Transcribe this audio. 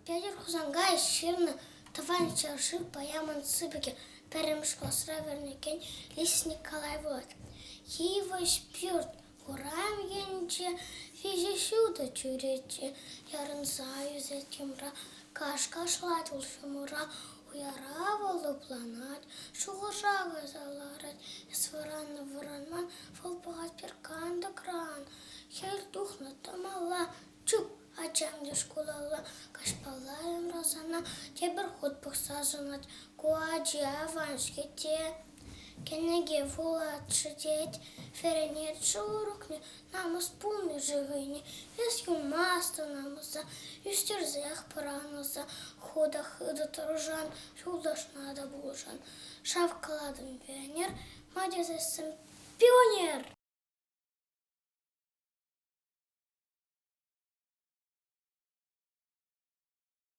Петӗр Хусанкай ҫырнӑ «Тӑван ҫӗршыв» поэмӑн сыпӑкӗ пӗрремӗш класра вӗренекен Лисис Николай вулать. Йывӑҫ пӳрт урам енче виҫӗ ҫутӑ чӳрече ярӑнса ӳсет йӑмра, каш-кашлать вӑл ҫумӑра, уяра вӑл лӑпланать, шухӑша кайса ларать, эс вӑраннӑ-вӑранман, вӑл пӑхать пӗр кантӑкран, хӗл тухнӑ тӑмалла, чуп, ачам те шкулалла, каҫпала йӑмра сана тепӗр хут пӑхса сӑнать, ку ачи аван-ҫке те. Кӗнеке вулать-ши тет, вӗренет-ши урокне, намӑс пулмӗ-ши хӑйне, эс юлмастӑн намӑса, ӳстерсех пӑрахнӑса, ху та хытӑ тӑрӑшан, юлташна та пулӑшан. Шав калатӑн, пионер, ма тесессӗн пионер!